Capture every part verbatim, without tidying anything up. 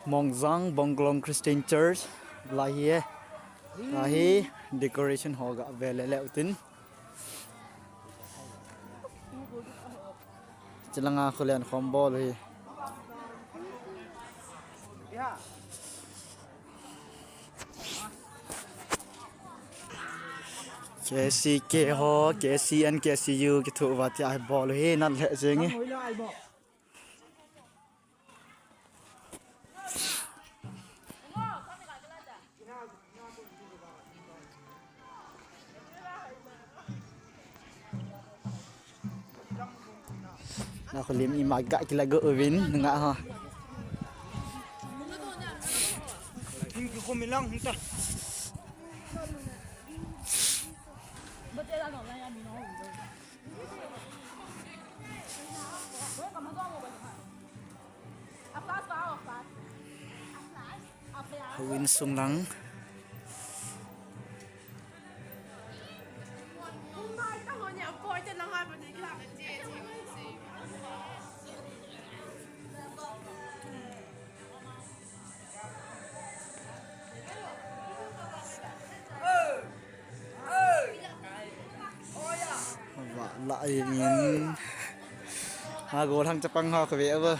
Mongjang Bonglong Christian Church lai hi e. Lai hi decoration ho ga ve le le utin. Chilanga khulen khom bol hi. K C K ho, K C N, K C U kithu uva tia hi bol hi nat le jeng e. Na khulim ima ga kila go uvin nga ha. King ki khomi lang hunta. Houin sung lang. Vah lah jeng in. Ha, gollhang chapang ho kave ava.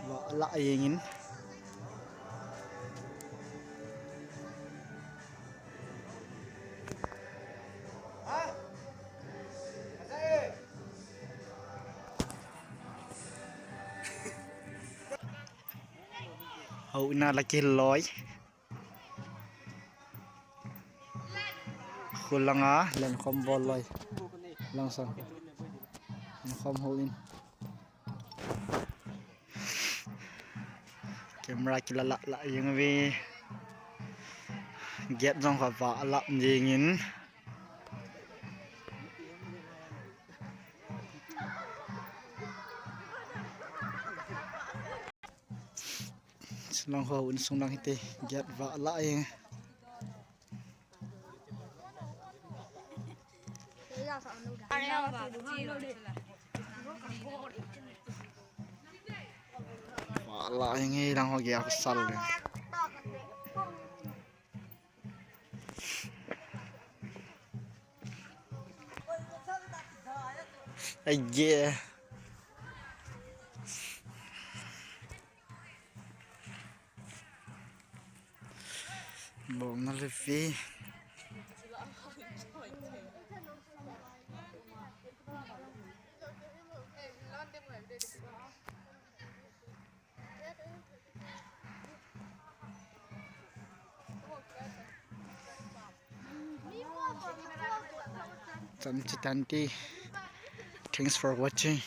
Vah lah jeng in. Houin a la kihil loi. Khulanga lenkhom bol loi. Langsang. Lenkhom houin. Camera kila lah lah jeng ve. Gate jong kha vah lah jeng in. Chulangho houin sung lang hite, gate vah lah e. Vah lah e, langho gate a sal le. Aye. Bong na le ve. Chan chitante. Thanks for watching.